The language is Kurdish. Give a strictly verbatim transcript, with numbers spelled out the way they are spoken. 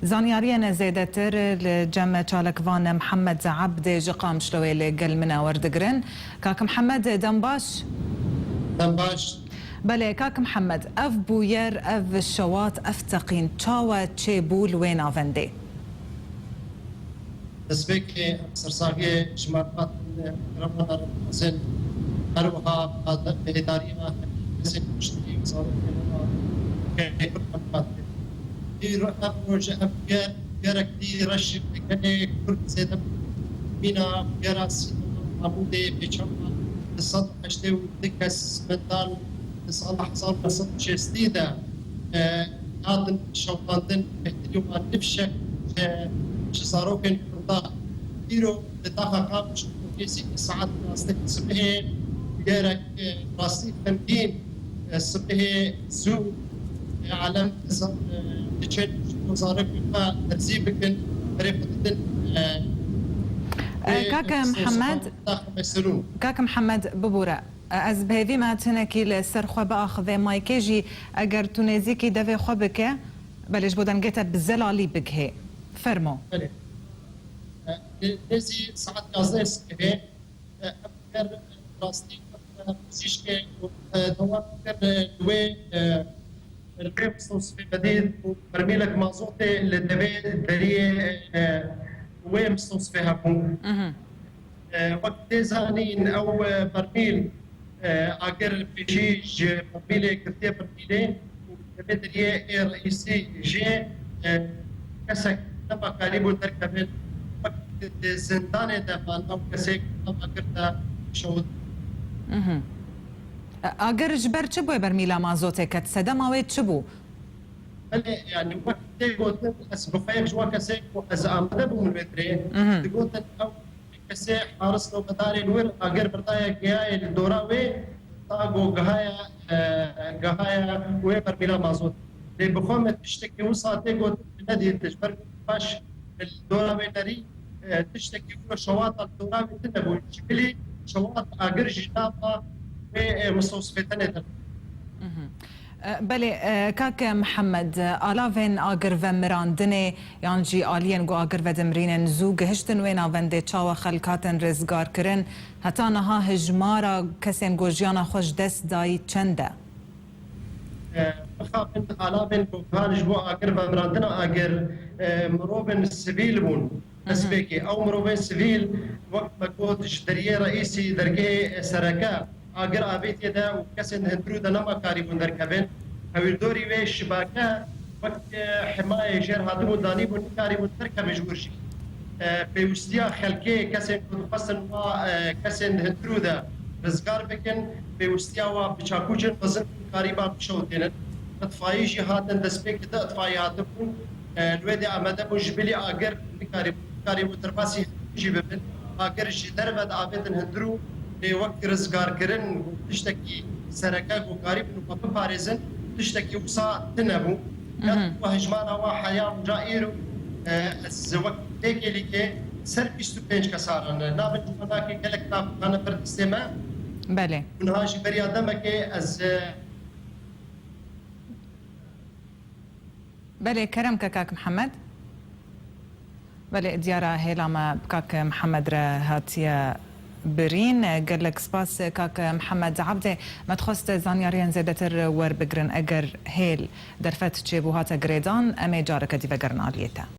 Zanyariyên zêdetir li cem çalakvan Mihemed Ebdê ji Qamişloyê li gel min e werdigirin. Kak Mihemed, dem baş. Dem baş. Belê, kak Mihemed, ev bûyer, ev şewat, ev teqîn çawa çêbû li wê navendê? Destpêkê em sersaxiyê ji malbatên qirabana re dixwazin, her wiha bi hêdariya kesên kuştî û zarokên wan keyfê xwe dikin. Îro ev roj, ev ger, gerek dî reş gelê Kurd zêde bû. Mîna gera Sînema Mahmûdê pêçava du sed û heştê û du kes min dan. Di sala hezar û neh sed û şêstî de, e, hatin şewitandin, bêhtirî wan nifşek, e, ji zarokên Kurdan. Îro li taxa Qamişlo nêzîkî saet duwazdeh sibihê, gerek, e, rastî xemgîn, e, sibihê zû, e, alem dizan, e, diçin ji bo zarokên xwe erzî bikin, berê xwe didin, e, E, vê, kake e, Mihemed, taxa Mesirûn. Kake Mihemed, bibûre. Ez bi hêvî me hinekî li ser xwe biaxivê, maykê jî eger tu nêzîkî devê xwe bike, belê ji bo dengê te bi zelalî bigihê. Fermo. Belê. E, nê-, nêzî saet yazdeh sibê, e, ev ger rastî, e, pizîşkê û, e, dewam kir, e, li wê, e, li wê mistewsifê bedîl û bermîlek mazotê li devê deriyê, e, wê mistewsifê hebû. Mhm. E, wek tê zanîn, ew, e, bermîl, e, agir pêşî ji bermîlê girtiye bermîlê û li devê deriyê ê reîsî jê, e, kesek nema karîbûn derkevin. Wek di zindanê de man ew kesê di nav agir de şewit. Mhm. E, agir ji ber çi bûye bermîla mazotê ket? Sedema wê çi bû? Belê, yani wek tê gotin, ez bi xwe yek ji wan kesê ku ez amade bûm li wê dirê, Mhm. digotin ew kesê haris nobedarên wir agir birdaye gihayê li dora wê, ta ku gihaya, e, gihaya wê bermîla mazot. Lê bi xwe me tiştekî wisa tê gotin nedîtin, ji ber ku paş li dora wê derî, e, tiştekî wilo şewata li dora wê tune bû. Ji bilî şewat agir ji nava wê, e, mistewsifê tenê derket. Mhm. E, belê, e, kake Mihemed, e, alavên agirvemirandinê yan jî aliyên ku agir vedimrînin zû gihiştin wê navendê, çawa xelk hatin rizgarkirin? Heta niha hijmara kesên ku jiyana xwe ji dest dayî çend e? E, mixabin alavên ku han ji bo agir vemirandina agir, e, mirovên sivîl bûn. Destpêkê, ew mirovên sivîl, wek me got, ji deriyê reîsî dergehê sereke, agir avêtiye de û kesên di hundirû de nema karîbûn derkevin. Hewîrdorî wê şibake, wek, e, himayê jêr hatibûn, danîbûn, nikarîbûn derkevin ji wir jî. E, pêwîstiya xelkê, kesên ku dixwestin wa, e, kesên di hundirû de rizgar bikin, pêwîstiya wa bi çakûçên mezin karîbûn bişewitînin. Îtfayî jî hatin, destpêkê di îtfayî hatibûn. E, li wê de amade bûn ji bilî agir nikarî-, nikarîbû derbasî jî bibin. Agir ji derve diavêtin hundirû, lê wek rizgarkirin û tiştekî sereke ku karîbûn xwe biparêzin, tiştekî wisa tune bû. Ya Mhm. ku hejmara wa heya ca îro, e, ez wek têkêlîkê ser bîst û pênc kesan re ne. Navên ji wan nakê gelek nav hane pir destê me. Belê. Niha jî beriya demekê ez, e, Belê, kerem ke kak Mihemed. Belê, diyara hêla me bi kak Mihemed re hatiye birîn. Gelek spas kak Mihemed Ebdê. Me dixwest zanyariyên zêdetir werbigirin. Eger hêl derfet çêbû hate girêdan, em ê careke dî vegerin aliyê te.